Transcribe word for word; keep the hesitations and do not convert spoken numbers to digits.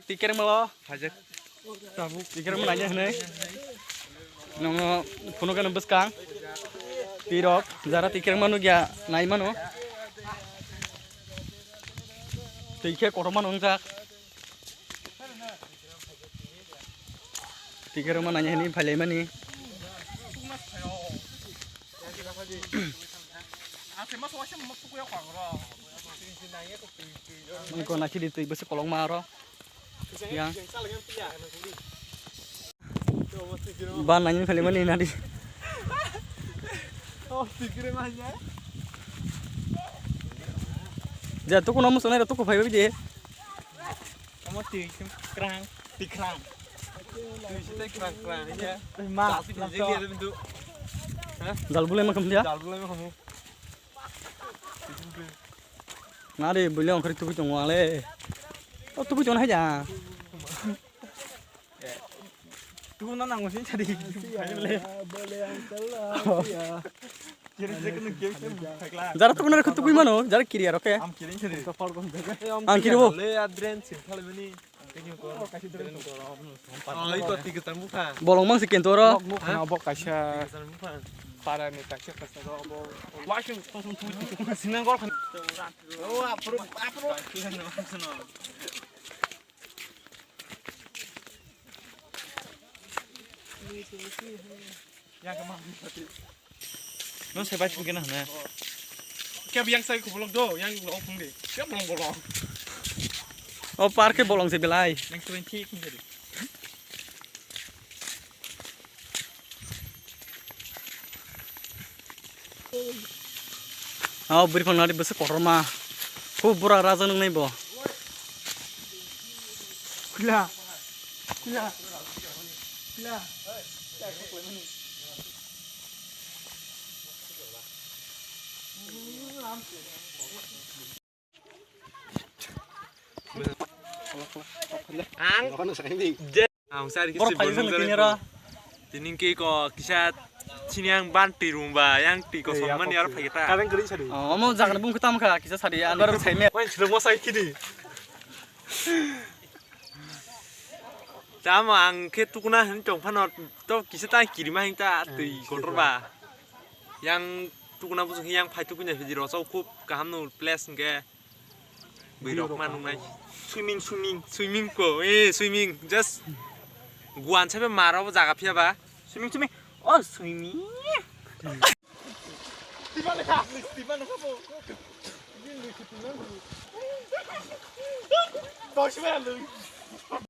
Tikereng malo. Hajak. Tabuk. Tikereng mana aja hene. Nongo phunuk ano bwskang. Tirok jara tikereng manu gya nai mano. Tikhe kotor mano wngjak. Tikereng mana aja hene phailai mani. Niko na chidi twi bwswk kolokma aro. Yang. Ba nangni phale mani nadi. Ja tuku nomo sonai ra tuku phaibai de. Omo twi krang, twi krang. Twi site krang krang ya. Ma, jil ya bintu. Hah? Jal bulai ma khamliya? Jal bulai ma khamu. Na de bulai ongkhari tuku tongo ale. O tuku tongo hai ja. Tuku na nango sin chadi. Hai le. Jara tuku na khutui mano, jara kiri aro ke. Ang kiri bo. Le adren sin khale mani. Bolong mang si kento ro. Bo kaisa para ni kaisa kaisa ro bo. Wa sing to sung tu sinang gol khan. O apro apro. Yang kemang. No se bai chungkena hana. Kya yang sai ko bolong do, yang lo phung de. Kya bolong bolong. O park ke bolong se belai. Nang tu thik ni jadi. O bwrwi phang nari bwswk kotorma. Khu bura raja nung nai bo. Khula. Khula. Khula. Ang. Ang sari kisi borok phai bolong sini jare ra. Tini ke ko kisa sini ang ban ti rumba yang ti ko somman yar phai ta. Kadang kering sari. Oh, omo jagan bung ketam kha kisa sari an baru sai me. Wan sini mo sai kini. Tamo ang khe tukuna hin tong phano to kisa ta kirima hin ta twi kotor ba. Yang tukuna bujung yang phai tukuna video rosok khub kaham no place hingke. Bwrwi rok ma nungnai. Swimming, swimming. Swimming ko, eh, swimming. Just guan sabe maro bo jaga phiya ba. Swimming, swimming. Oh, swimming.